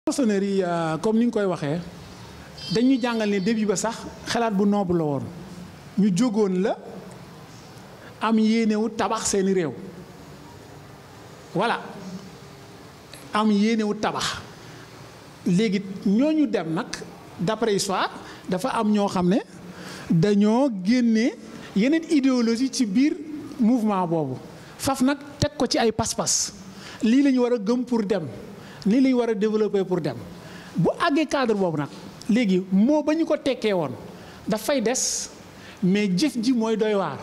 maçonnerie comme ni nga koy waxee dañuy jàngal ne début ba sax xalaat bu noble la woon ñu jógoon la am yéenewu tabax seeni réew voilà am yéenewu tabax léegi ñooñu dem nag d'après histoire dafa am ñoo xam ne dañoo génne yeneen idéologie ci biir mouvement boobu faf nag teg ko ci ay pas-pas lii la ñu war a gëm pour dem lii la ñu war a développer pour dem bu àggee cadre boobu nag léegi moo ba ñu ko tekkee woon dafay des mais jëf ji mooy doy waar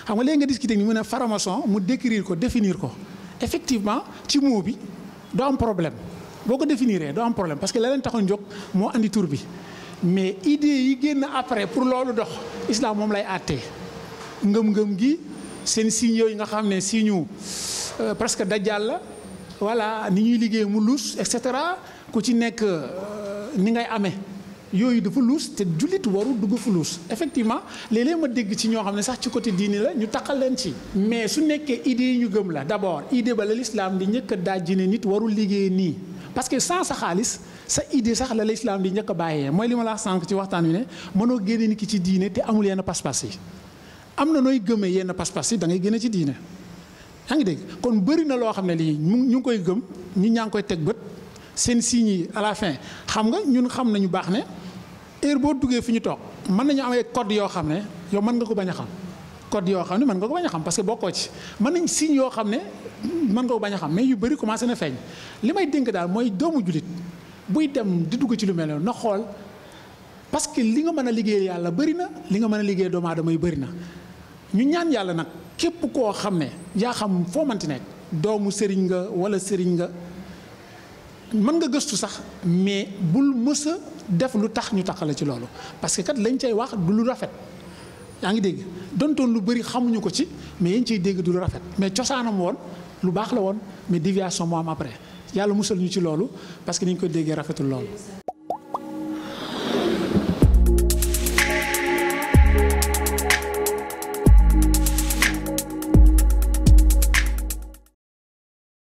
xam nga léegi nga discuter ni mu ne franc-maçon mu décrire ko définir ko effectivement ci mot bi doo am problème boo ko définiree doo am problème parce que la leen taxoon jóg moo andi tur bi mais idée yi génn après pour loolu dox islam moom lay àttee ngëm-ngëm gi seen signes yooyu nga xam ne signe presque dajjal la voilà ni ñuy liggéey mu luus et cetera ku ci nekk ni ngay amee yooyu dafa luus te jullit waru dugg fu luus effectivement léeg-léeg ma dégg ci ñoo xam ne sax ci côté diini la ñu taqal leen ci. mais su nekkee idée yi ñu gëm la d'abord idée ba la l'islam di njëkk a dajji ne nit warul liggéey nii parce que sans sa xaalis sa idée sax la l'islam di njëkk a bàyyee mooy li ma la sànq ci waxtaan wi ne mënoo génne nit ki ci diine te amul yenn pas-pas yi am na nooy gëmee yenn pas-pas yi da ngay génne ci diine. yaa ngi dégg kon bëri na loo xam ne lii ñu ngi koy gëm ñi ñaa ngi koy teg bët seen signes yi à la fin xam nga ñun xam nañu baax ne heure boo duggee fi ñu toog mën nañu am ay code yoo xam ne yow mën nga ko bañ a xam code yoo xam ne mën nga ko bañ a xam parce que bokkoo ci mën nañ signes yoo xam ne mën nga ko bañ a xam mais yu bëri commencé na feeñ li may dénk daal mooy doomu julit buy dem di dugg ci lu mel noonu na xool parce que li nga mën a liggéey yàlla bëri na li nga mën a liggéey doomu aadama yu bëri na ñu ñaan yàlla nag képp koo xam ne yaa xam foo manti nekk doomu sëriñ nga wala sëriñ nga mën nga gëstu sax mais bul mës a def lu tax ñu taxale ci loolu parce que kat lañ cay wax du lu rafet yaa ngi dégg dontoon lu bëri xamuñu ko ci mais yañ ciy dégg du lu rafet mais cosaanam woon lu baax la woon mais déviation moo am après yàlla musal ñu ci loolu parce que ni ñu koy déggee rafetul loolu